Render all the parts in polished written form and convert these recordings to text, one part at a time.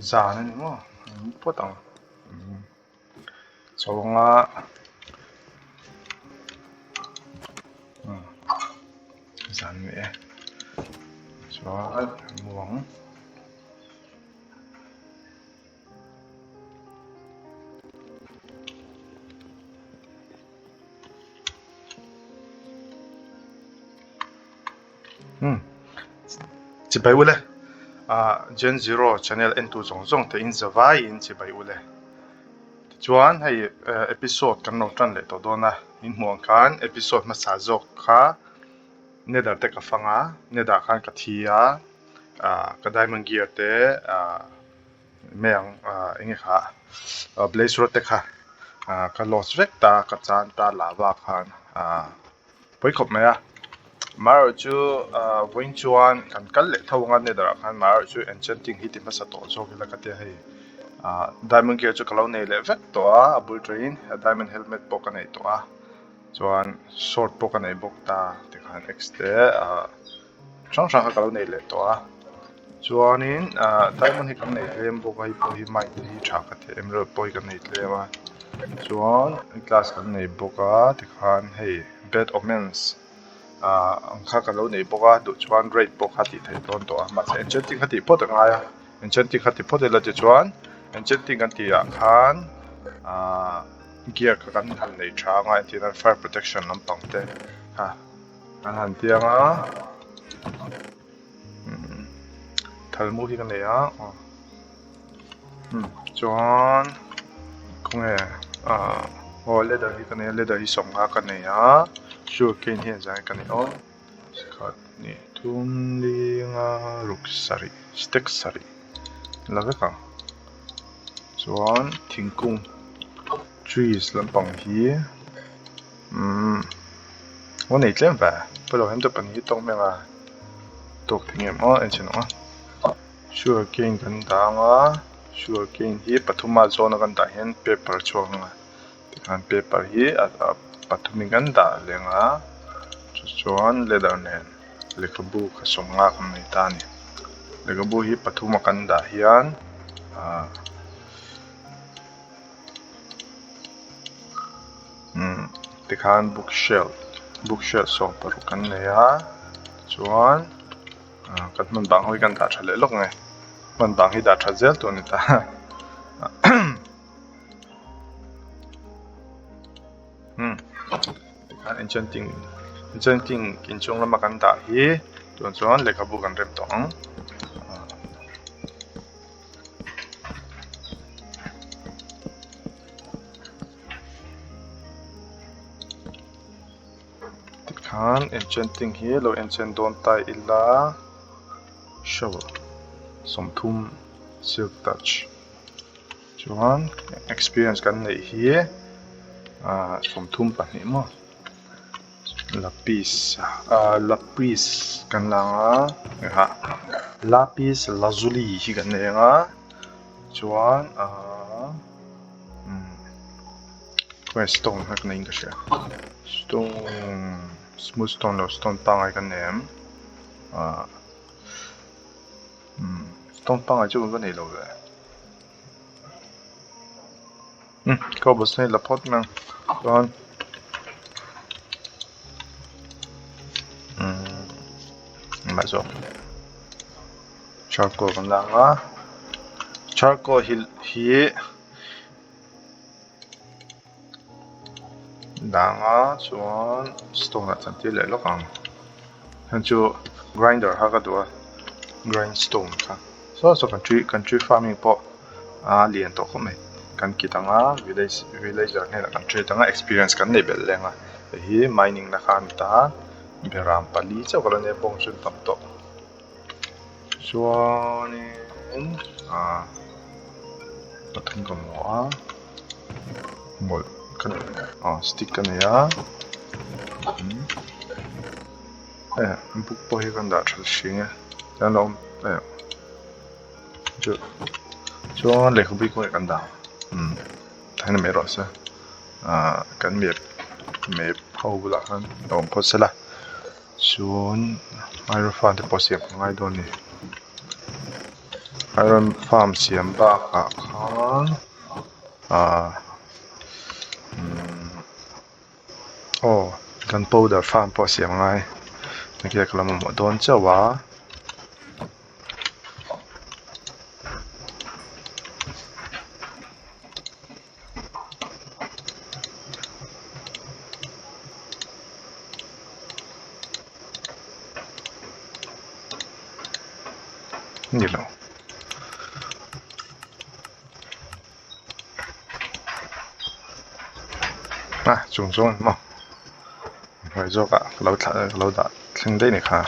Zan a ni maw an phawt ang chho anga zan ni e chuan an mu ang. Chibai ule ah Gen Zero channel en tu zawng zawng te in za vaiin chibai ule tichuan hei episode kan lo tan leh tawh dawn a in hmuh ang khan episode hmasa zawk kha nether te ka fang a nether ah khan ka thi a ah ka diamond gear te ah mai ang ah enge kha blaze rod te kha ah ka lost vek ta ka chan ta lava khan ah. Pawi khawp mai a, amaherawh chu ah vawiin chuan kan kal leh tho ang a nether ah khan amaherawh chu enchanting hi ti hmasa tawh zawk ila ka tia hei ah diamond gear chu ka lo nei leh vek tawh a a bul tawhin diamond helmet pawh ka nei tawh a chuan sword pawh ka nei bawk ta tikhan axe te ah. Hrang hrang kha ka lo nei leh tawh a chuanin ah diamond hi kan nei tlem bawk a hei pawh hi mine te hi tha ka ti emerald pawh hi kan nei tlem a chuan glass kan nei bawk a tikhan hei bad omens ah ang kha ka lo nei bawk a duh chuan rate pawh kha tih theih dawn tawh a mahse enchanting kha tih phawt a ngai a enchanting kha ti phawt ila tichuan enchanting kan tih ah khan ah gear kha kan han nei tha anga entirna fire protection lampang te kha. An han tiang a thalmu hi ka nei a chuan khawnge ah aw leather hi ka nei a leather hi sawmnga ka nei a sugarcane hi engzah nge ka neih aw pakhat hnih thum linga ruk sarih stack sarih la vek ang chuan thingkung trees lampang hi umm aw nei tlem ve pawilo hem te pahnih hi tawk hmel a tawk thei ngem aw en chhin ang a sugar cane kan dah ang a sugar cane hi pathum a zawn a kan dah hian paper a chhuak ang a tikhan paper hi a pathum in kan dah leng a chu chuan leather nen lehkhabu kha sawmnga kan nei ta a ni lehkhabu hi pathum a kan dah hian ah. Umm tikhan bookshelf bookshelf 16 kan nei a chuan ah kan hman bang ho hi kan dah tha leh lawk nge hman bang hi dah tha zel tur a ni ta umm tikhan enchanting enchanting inchhung lama kan dah hi tun chuan lehkhabu kan rem tawh ang. Tikhan enchanting hi lo enchant dawn ta ila shovel 30 silk touch chuan experience kan neih hi ah 32 maw. Lapis ah lapis kan la ang a hah lapis lazuli hi kan nei ang a chuan ahh umm khawnge stone kha ka nei in ka hria stone smooth stone lo stone pangngai kan nei em ah umm stone pangngai chu ka nei lo ve. Umm cobblestone hi la phawt mai ang chuan umm engmah zawk charcoal kan la ang a charcoal hi hi dah ang a chuan stone ah chantir leh lawk ang heng chu grinder kha ka duh a grindstone kha. Saw saw kan tree kan tree farming pawh a lian tawh khawp mai kan kit ang a village villager hnenah kan trade ang a experience kan neih belh leng a hei hi mining na kha a ni ta a beram pali chauh ka la nia bawng chu an tam tawh chuanin ah pathum ka hmu a hmawlh ka nei ah stick ka nei a. Eh book pawh hi kan dah that hring e chuan a awm eh chu chuan lehkhabu hi kawngah kan dah umm thaina mai rawh se ah kan map map ho bulah khan a awm phawt sela chuan hmairua fan te pawh siam ka ngai dawn a ni. Iron farm siam bakah khan ahh umm aw gunpowder farm pawh a siam angai tinge ka la mamawh dawn chauh a. Ni lo. A chung zawng maw hnuai zawk ah ka lo thlah ka lo dah thleng daih a ni kha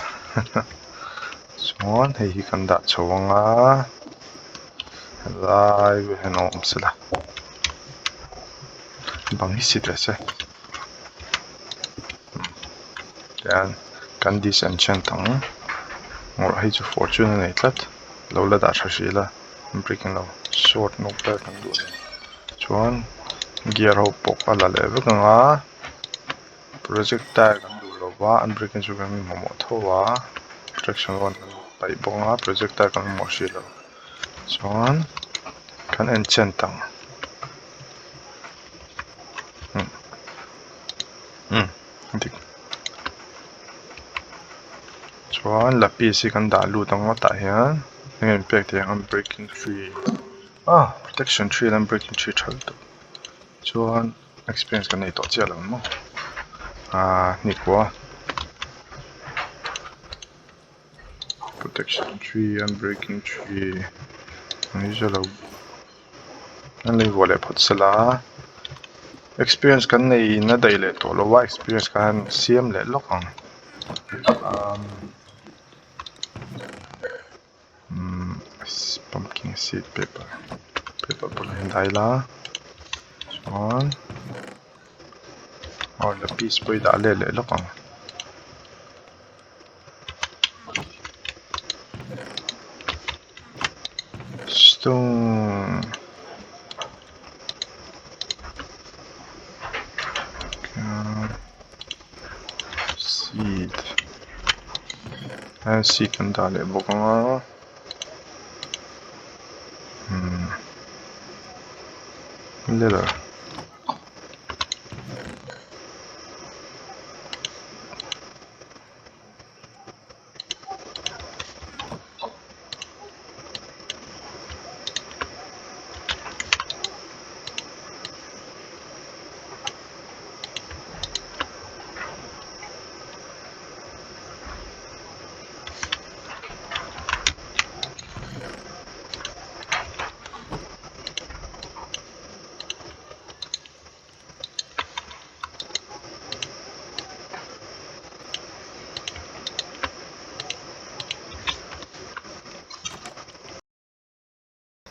chuan hei hi kan dah chho ang a helai vel hian a awm sela bang hi si teh se tian kan disenchant ang ngawrh hei chu fortune a nei tlat lo la dah tha hrih ila brick englo sword nawk vel kan duh a ni chuan gear ho pawh a la leh vek ang a projectile kan duh lo va unbreaking chu kan mamawh tho a protection one kan paih bawk ang a projectile kan mamawh hrih lo chuan kan enchant ang umm umm dik chuan lapis hi kan dah lut ang a tah hian enge min pek theih ang unbreaking tree ah protection tree leh unbreaking tree tha lutuk chuan. Experience kan nei tawh chiah lo maw ah hnikua protection tree unbreaking tree ang hi chu lo an lei vuah leh phawt sela experience kan nei in a daih leh tawh lo a experience khan siam leh lawk ang umm. Umm pumpkin seed paper paper bulah hian dah ila chuan aw lapis pawh hi dah let leh lawk ang. Stone seed a seed kan dah leh bawk ang a umm leather.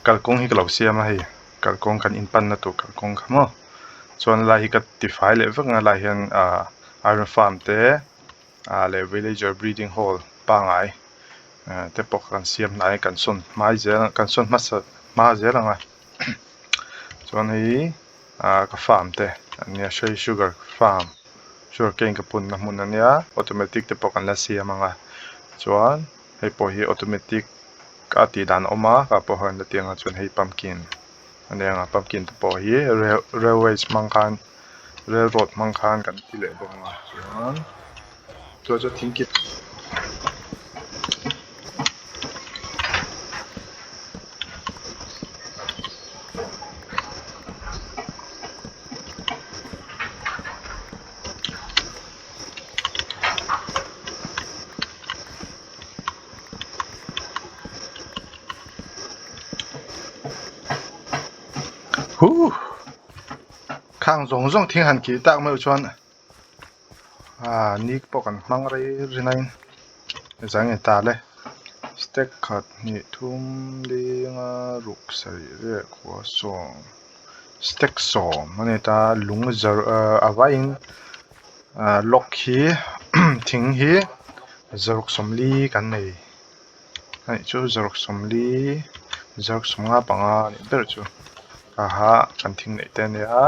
Kalkawng hi ka lo siam a hei kalkawng kan inpanna tur kalkawng kha maw chuan lai hi ka tifai leh vek ang a lai hian ahh iron farm te ah leh villager breeding hall pangai ah te pawh kan siam hnai a kan sawn hmai zel kan sawn hmasa hma zel ang a chuan hei ah ka farm te an nia hri sugar farm sugar cane ka punna hmun a nia automatic te pawh kan la siam ang a chuan hei pawh hi automatic a tih dan a awm a ka pawh hian la ti ang a chuan hei pumpkin a nia ang a pumpkin te pawh hi rail railways hmang khan rail road hmang khan kan ti leh bawk ang a chuan chuan chu thingkip. Huh khang zawng zawng thing han kih tak meuh chuan ah ni pawh kan hmang rei rin a in zang in ta le step khat hnih thum linga ruk sarih vel khua sawm step sawm a ni ta lung zawrh a vaiin ah lock hi thing hi zawrh sawmli kan nei a nih chu zawrh sawmli zawrh sawmnga panga a nih ber chu aha kan thing neih te a nia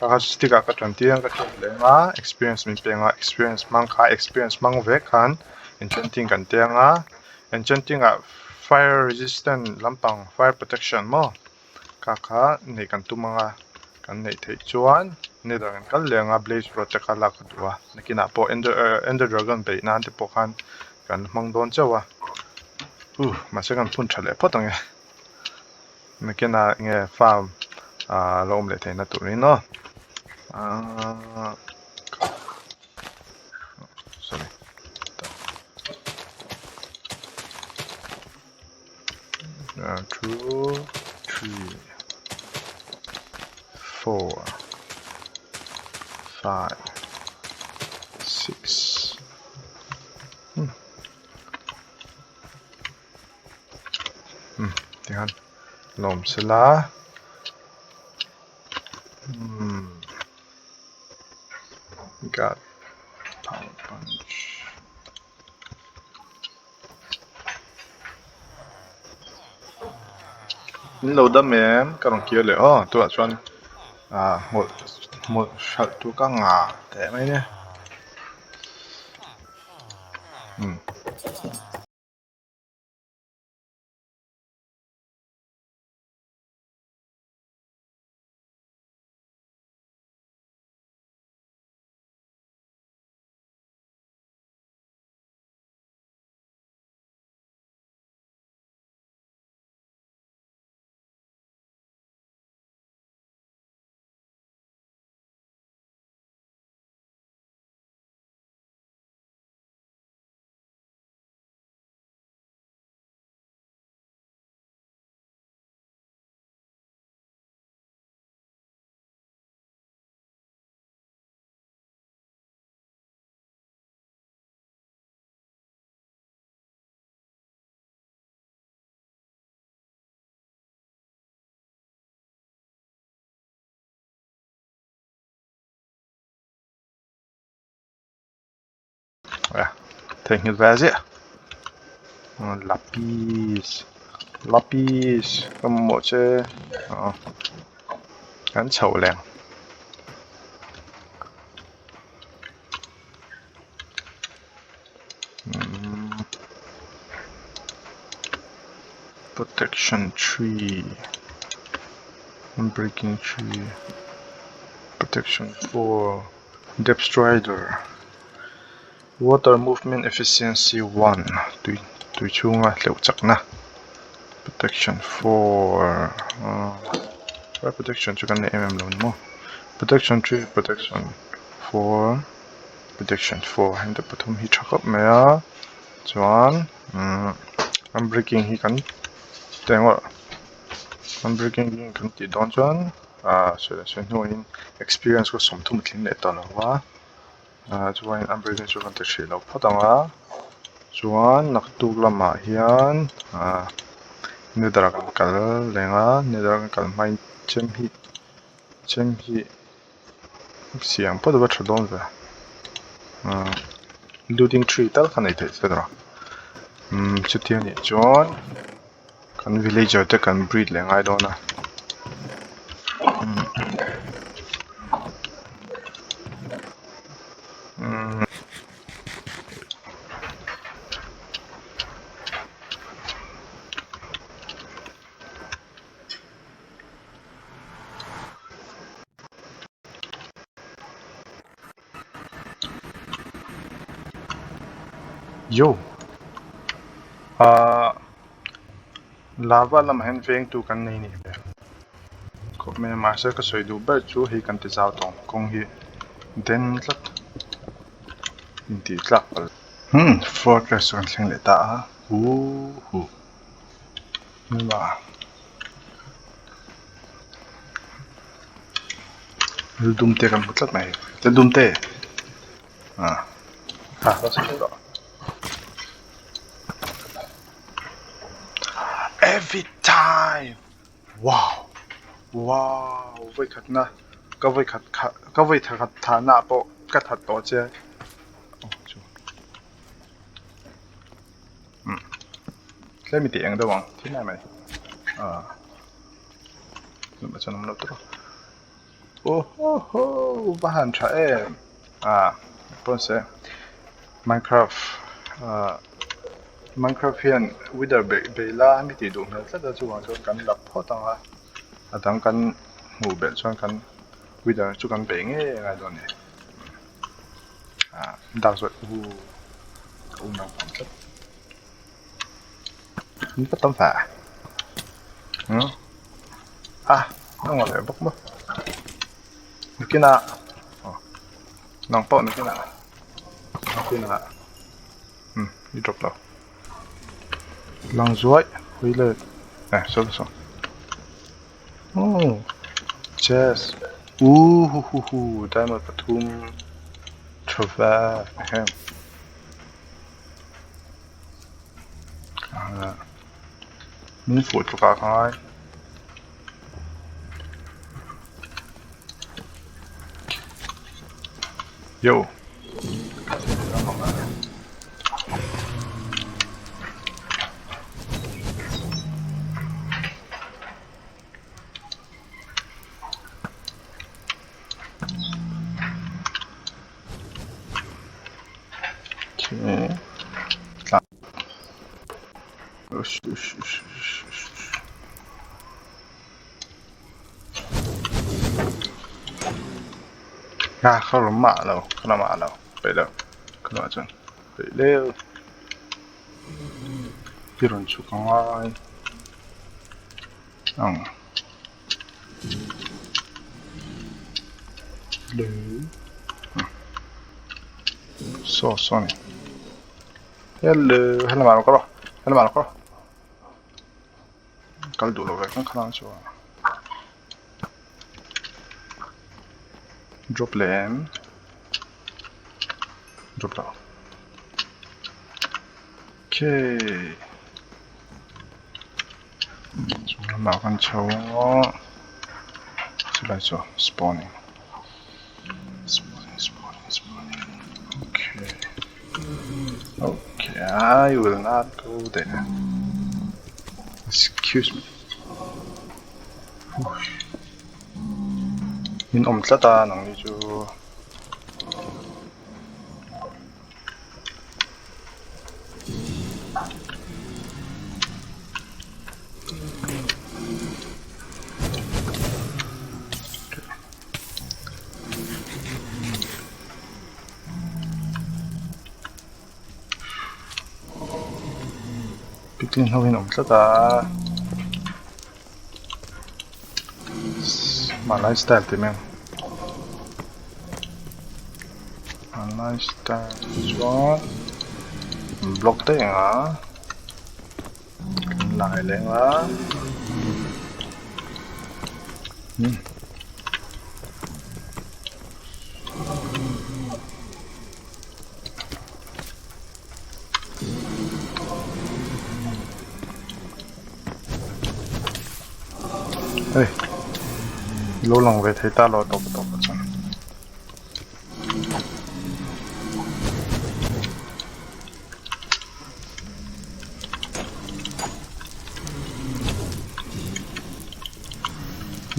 aha stick ah ka tan tir a ka ṭhen leh ang a experience min pe ang a experience hmang kha experience hmang vek khan enchanting kan ti ang a enchanting ah. Fire resistant lampang fire protection maw kha kha neih kan tum ang a kan neih theih chuan nether kan kal leh ang a blaze rod te kha lak ka duh a nakinah pawh ender ender dragon beih nan te pawh khan kan hmang dawn chauh a huh mahse kan phun tha leh phawt ang e nakinah enge farm ah la awm leh theihna turin aw ahh. Sorry. 2, 3, 4, 5, 6. Hmm. Hmm, tihan lawm sela. Hmm. Got power punch. Min lo dam em ka rawn kir leh aw tunah chuan ah hmawlh hmawlh hralh tur ka ngah teh mai nia umm. Theihnghilh ve ziah lapis lapis ka mamawh che aw kan chhoh leh ang. Protection tree unbreaking tree protection 4 depth strider water movement efficiency 1 tui tui chhunga hleuh chakna protection 4 ahh protection chu kan nei em em lo ni maw protection 3 protection 4 protection 4 heng te pathum hi tha khawp mai a chuan umm unbreaking hi kan tengawrh unbreaking hi kan tih dawn chuan ah sawi sawi hnuaiin experience khaw 30 a tling leh ta lo va ah chuan unbreaking chu kan ti hrih lo phawt ang a chuan naktuk lamah hian ah nether ah kan kal leng a nether ah kan kal hmain chem hi chem hi. Siam phawt a va tha dawn ve umm looting tree tal kha nei theih se rawh umm chuti a nih chuan kan villager te kan breed leh ngai dawn a umm umm. Yo ahh lava lamah hian vengtu kan nei nih hmel khawp mai a mahse ka sawi duh ber chu hei kan ti zau tawh ang kawng hi den tlat intih tlak palh hmm fortress chu kan thleng leh ta a huhu. Lu dum te kan hmu tlat mai lu dum te ah ha every time wow wow vawikhat na ka vawikhat kha ka vawikhat thah na ah pawh ka that tawh che umm tlem i tih eng deuh ang thil lai mai ah tunah chuan awm lo tawp a aw haw haw va han tha em ah pawn se minecraft ah. Minecraft hian wither beih beih la mi tih duh hmel tlat a chuvang chuan kan la phawt ang a a dang kan hmuh belh chuan kan wither chu kan beih ngei a ngai dawn a ni ah dark zawih u ka um lo ang tlat in va tam ve umm ah a ngaw leh bawk maw nakinah aw nang pawh nakinah nakinah umm i drop lo lang zuai hui let eh saw saw oh chest uh hu hu hu diamond pathum tha ve ehem. Min fuh tluk ah ka ngai. Yo. Ah ka rawn mah lo ka la mah lo peih lo ka lamah chuan peih leu i rawn chhuk ang ngai ang. Saw saw ni hello hello mah lo ka rawh hello mah lo ka rawh kal duh lo ve kan khalang chu a drop leh em drop lo okay. Chung lamah kan chho a chulai chu spawning spawning spawning spawning okay okay I will not go there excuse me min awm tlat a nangni chu. Pitlin ho in awm tlat a Malay style tih mai ang. Malay style chuan block daih ang a kan lai leh ang a hmm. Hei lo lang ve thei ta lo tawp tawp ah chuan.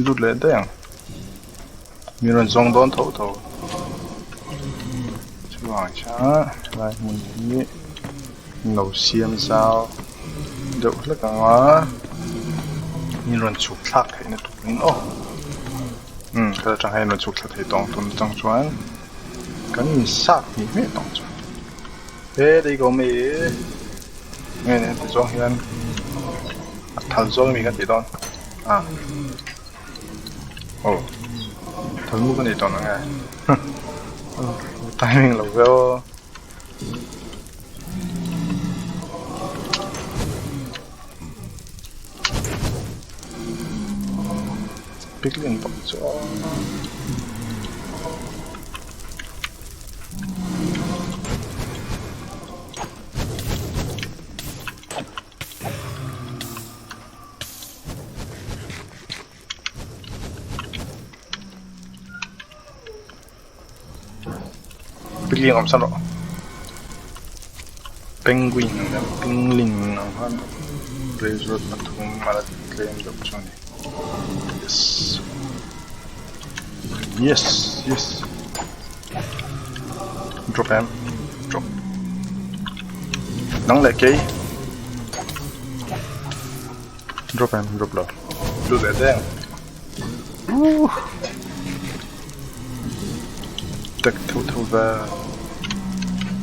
Lut leh daih ang. Min rawn zawng dawn tho tho. Chuvang chuan helai hmun hi an lo siam zau deuh hlek ang a min rawn chhuk thlak theih na turin aw umm heta tang hian rawn chhuk thla thei tawng tun atang chuan kan insat hnih hmeh tawng chuan he lei ka awm e nge ni heti zawng hian a thal zawng mi kan tih dawn ah. Aw thawlhmu ka nei tawh ang e timing lo ve aw. Piglin bawk chu aw. Piling awm san rawh penguin ang deuh pingling ang khan blaze rod pathum a la tlem deuh chu a ni yes yes yes drop em drop nang leh kei. Drop em drop lo. Lut leh deng. Ooh. Tek theuh theuh ve.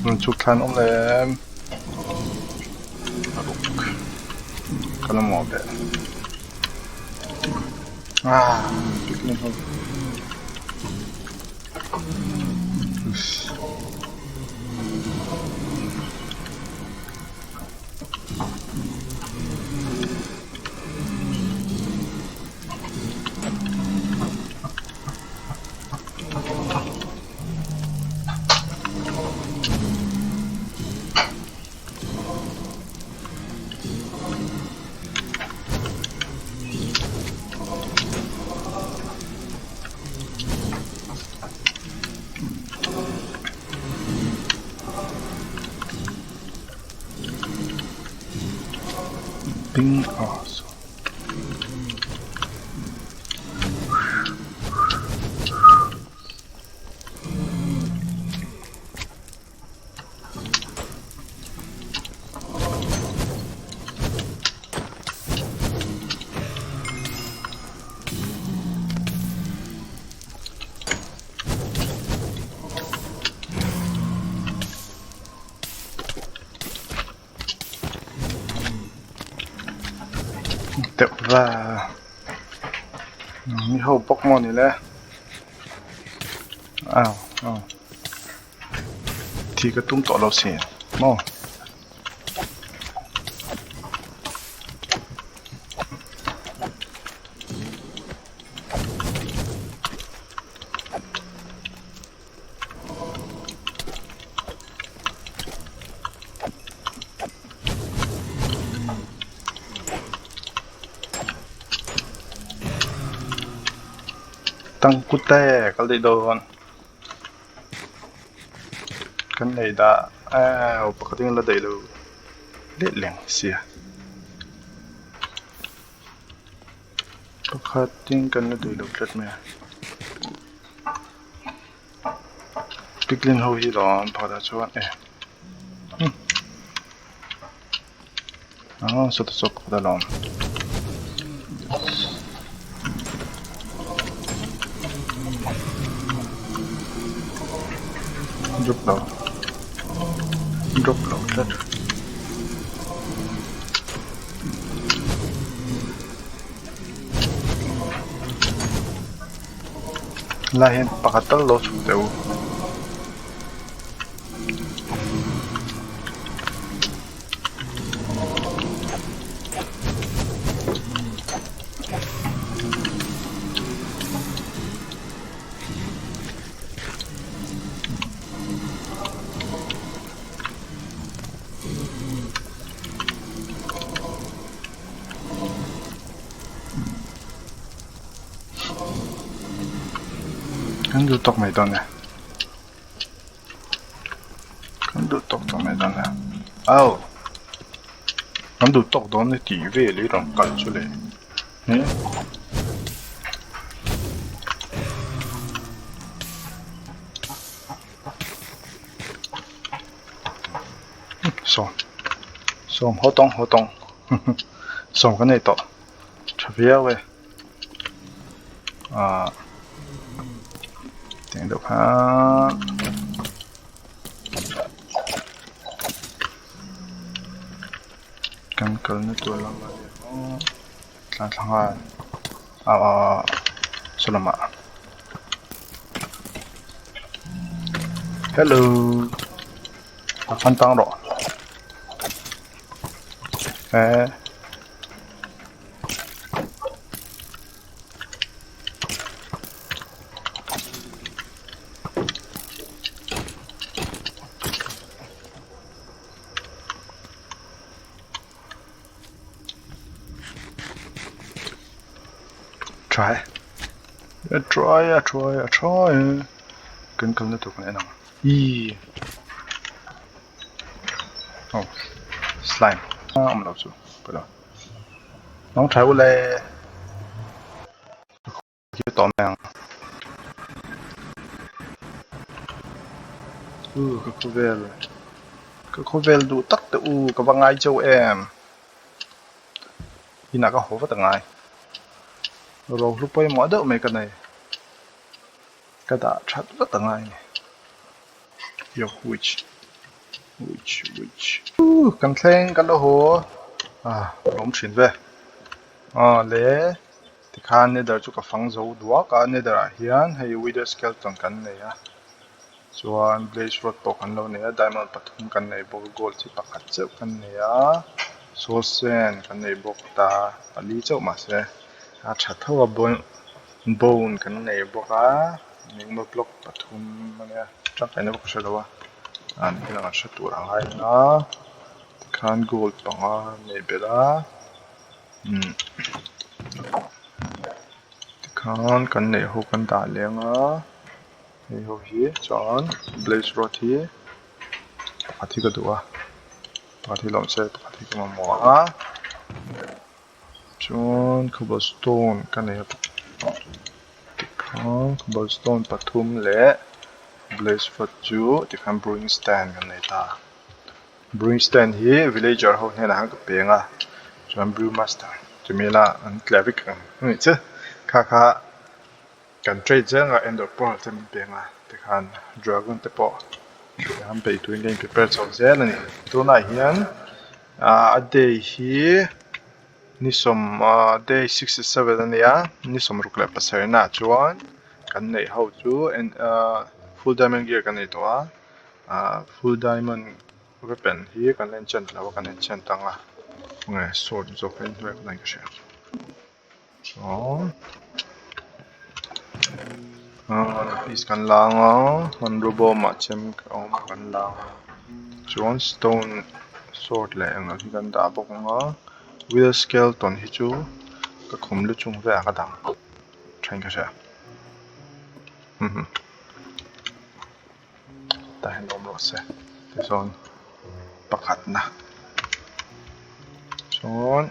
Rawn chhuk thlan awm lem. Paruk. Ka la maw ve. Ah, picnic ho. Uss. Ping ah saw. Deuh va mi ho bawk maw ni le aw aw thi ka tum tawh lo si maw. Tangkute kal daih dawn kan nei dah aw pakhat in la daih lo leh leng sia pakhat in kan la daih lo tlat mai a. Piglin ho hi lawm pakhatah chuan e ah sawta saw pakhat a lawm. Drop lo drop lo tlat. Lai hian pakhat tal lo chhuk teh u. Kan duh tawk mai dawn e. Kan duh tawk tawh mai dawn e. Au! Kan duh tawk dawn e tih vel hi rawn kal chu le. He? Sawm. Sawm haw tawng haw tawng. Sawm ka nei tawh. Tha viau e. Ah. Tiang deuh khan. Kan kalna tur lamah hian aw tlan thla nghal ah ah saw lamah. Hello. A khan tang rawh. Eh. Try a try a try a try kan kalna tur kan en ang ih oh slime a awm lo chu pawh lo. Nong tha ule ka tawh mai ang u ka khawvel ka khawvel duh tak te u ka va ngai cheu em. Inah ka haw vat a ngai. Rohlu pawimawh deuh mai ka nei. Ka dah that vat a ngai a ni. Yo which which which kan thleng kan lo haw ah lawm thin ve ah le tikhan nether chu ka fang zo duak a nether ah hian hei wither skeleton kan nei a chuan blaze rod pawh kan lo nei a diamond pathum kan nei bawk a gold hi pakhat chauh kan nei a soul sand kan nei bawk ta pali chauh mahse a tha tho a bone kan nei bawk a. Engemaw block pathum a nia tangkaina pawh ka hre lo a ah nikin ang an hre tur a ngai ang a tikhan gold panga nei belh a umm tikhan kan neih ho kan dah leh ang a hei ho hi chuan blaze rod hi pakhat hi ka duh a pakhat hi lawm se pakhat hi ka mamawh a. Chuan cobblestone ka nei a tikhan cobblestone pathum leh blaze rod chu tikhan brewing stand kan nei ta brewing stand hi villager ho hnenah khan ka peng a chuan brew master chumi la an cleric ang a nih chu kha kha kan trade zel ang a ender pearl te min peng a tikhan dragon te pawh an bei turin ka in prepare chho zel a ni tunah hian. Ahh a day hi ni sawm ahh day 67 a nia ni 67 naah chuan kan neih ho chu en ahh full diamond gear kan nei tawh a ahh full diamond weapon hi kan enchant lo a kan enchant ang a nge sword zawk hi hnuai ah ka hria. Chuan ahh piece kan la ang a hmanrua bawmah chem a awm a kan la ang a chuan stone sword leh eng hi kan dah bawk ang a wheel skeleton hi chu ka khum lu chung velah ka dah ang thain ka hria tah hian awm rawh se tichuan pakhatna chuan.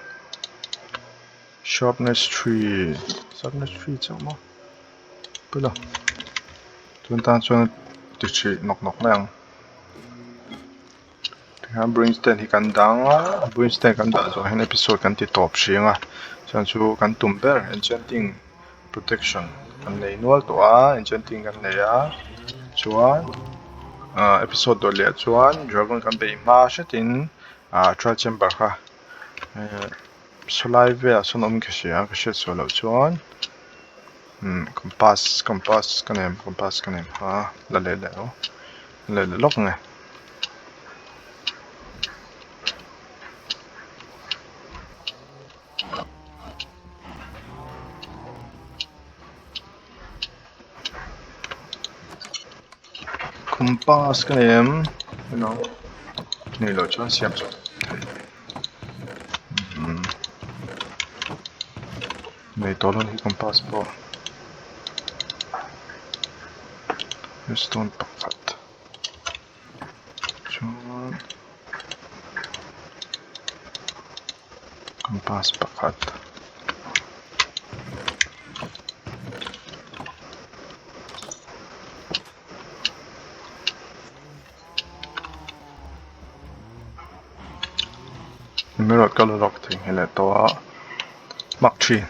Sharpness tree sharpness tree chauh maw pawilo tun tan chuan ti hrih nawk nawk mai ang tikhian brewing stand hi kan dang a brewing stand kan dah zawh hian episode kan ti tawp hrih ang a chuan chu kan tum ber enchanting protection kan nei nual tawh a enchanting kan nei a chuan ah episode dawt leh ah chuan dragon kan beih hma hretin ah trial chamber kha eh. Sawlai velah sawn awm ka hria ka hriat suah loh chuan umm compass compass ka nei em compass ka nei em ha la leh leh aw la leh leh lawk ang e. Compass ka nei em nei loh chuan siam chawp theih. Nei tawh lo hi compass pawh stone pakhat chuan compass pakhat. Emerald ka la lawk thei nghelh leh tawh a mark thin.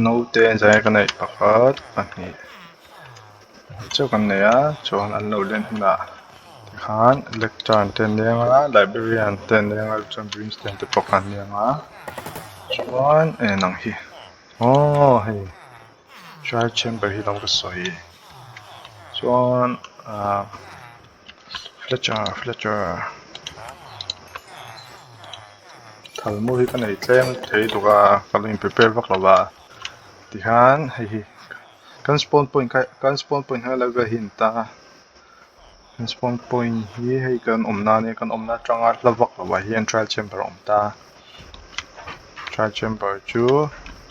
Naute zai ka neih pakhat pahnih pahnih chauh kan nei a chuan an lo len hunah tikhan lectern te an leng a librarian te an leng a chuan brimstone te pawh kha an leng a chuan eng ang hi aww hei trial chamber hi lawm ka sawi chuan ahh fletcher fletcher thalmu hi ka nei tlem thei tuk a ka lo in prepare vak lo va tikhan hei hi kan spawn point kha kan spawn point kha level hi a ni ta a. Spawn point hi hei kan awmna ania kan awmna atanga hla vak loh ah hian trial chamber a awm ta trial chamber chu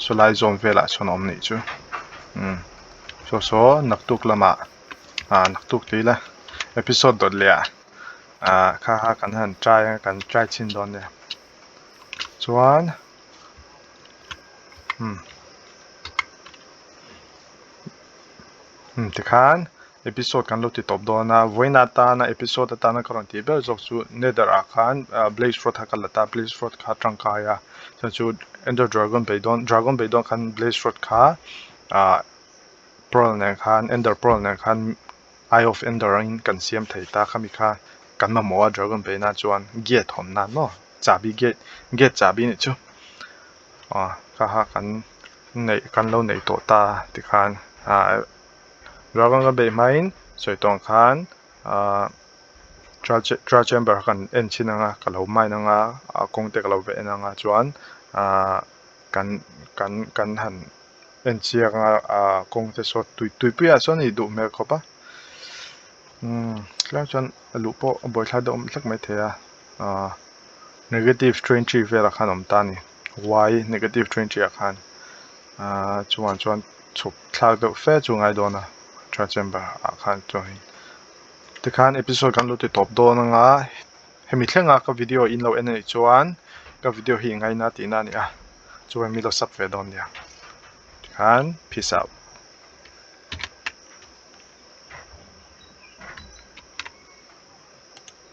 sawlai zawn velah sawn a awm nih chu umm saw saw naktuk lamah ah naktuk tih ila episode dawt leh ah ah kha kha kan han try a kan try chhin dawn nia chuan umm umm tikhan episode kan lo ti tawp dawn a vawiin atana episode atana ka rawn tih ber zawk chu nether ah khan ah blaze rod kha ka la ta blaze rod kha tangkai a chuan chu ender dragon beih dawn dragon beih dawn khan blaze rod kha ah pearl nen khan ender pearl nen khan eye of ender angin kan siam thei ta khami kha kan mamawh a dragon beih nan chuan gate hawn nan maw chahbi gate gate chahbi nih chu aw kha kha kan neih kan lo neih tawh ta tikhan ah. Dragon ka beih hmain sawi tawng khan ahh trial chamber kha kan en chhin ang a ka lo mine ang a a kawng te ka lo va en ang a chuan ahh kan kan kan han en chiang a ahh kawng te saw tui tuipui ah sawn a nih duh hmel khawp a umm tlem chuan a luh pawh a buaithlai deuh awm hlek maithei a ahh negative twenty velah khan a awm ta a ni y negative twenty ah khan ahh chuan chuan. Chhuk thlak deuh fe chu ngai dawn a trial chamber ah khan chuan tikhan episode kan lo ti tawp dawn anga hemi thlenga ka video in lo en anih chuan ka video hi i ngaina tihna a ni a chuan mi lo sub ve dawn nia tikhan peace out.